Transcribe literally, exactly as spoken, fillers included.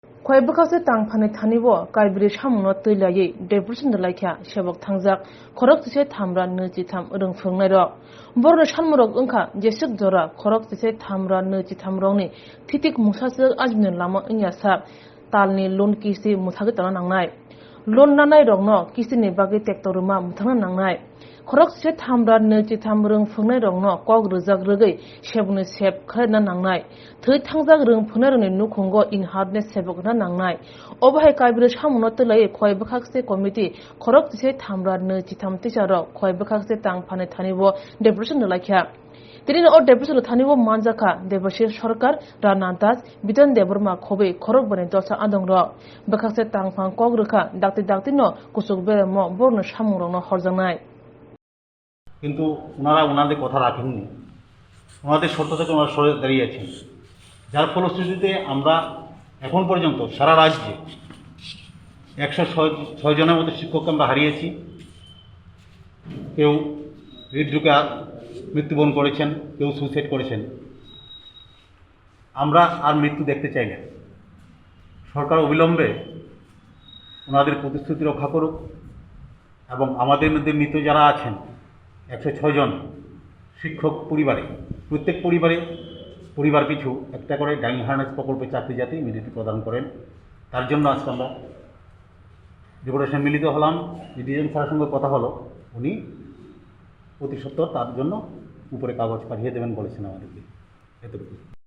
Khwai bwkhakse tang phanai thani o kaibri samungno twi laiwi depression rwlaikha sebok thangjak khorok chise thamra nwi chitham rwng phwrwngnairok. Borokni sanmungrok wngkha jeswk jora khorok chise thamra nwi chithamrokni thitik mungsaswk ajibni lama wngya sa talni loan kisti mwthagwi tongna nangnai. Loan nanairokno kistini bagwi tekto rwma mwthangna nangnai. Khorok chise thamra nwi chitham rwng phwrwngnairokno kok rwjak rwgwi sebokni sep khlaina nangnai. Thwi thangjak rwng phwrwngnairokni nukhungo inhardne sebok rwna nangnai. Obo hai kaibri samungno twlaiwi khwai bwkhakse committee khorok chise thamra nwi chitham teacherrok khwai bwkhakse tang phanai thani o depression rwlaikha. Tini o depression thani o manjakha Debashis Sarkar, Rana Das, Bitan Debbarma khobwi khorok bani dosa adongrok. Bwkhakse tangphang kok rwkha dakti dakti no kuchuk beremo borokno samungrokno horjaknai. কিন্তু ওনারা ওনাদের কথা রাখেননি, ওনাদের শর্ত থেকে ওনারা সরে দাঁড়িয়ে আছেন, যার ফলশ্রুতিতে আমরা এখন পর্যন্ত সারা রাজ্যে একশো ছয় জনের মতো শিক্ষককে আমরা হারিয়েছি। কেউ হৃদরোগে আ-, মৃত্যুবরণ করেছেন, কেউ সুইসাইড করেছেন। আমরা আর মৃত্যু দেখতে চাই না। সরকার অবিলম্বে ওনাদের প্রতিশ্রুতি রক্ষা করুক এবং আমাদের মধ্যে মৃত যারা আছেন, একশো ছয় জন শিক্ষক পরিবারে, প্রত্যেক পরিবারে, পরিবার পিছু একটা করে ডাইং হার্নেস প্রকল্পে চাকরি যাতে ইমিডিয়েটলি প্রদান করেন, তার জন্য আজকে আমরা ডেপুটেশন মিলিত হলাম। ডিজিএম স্যারের সঙ্গে কথা হলো, উনি অতি সত্বর তার জন্য উপরে কাগজ পাঠিয়ে দেবেন বলেছেন আমাদেরকে। এতটুকু।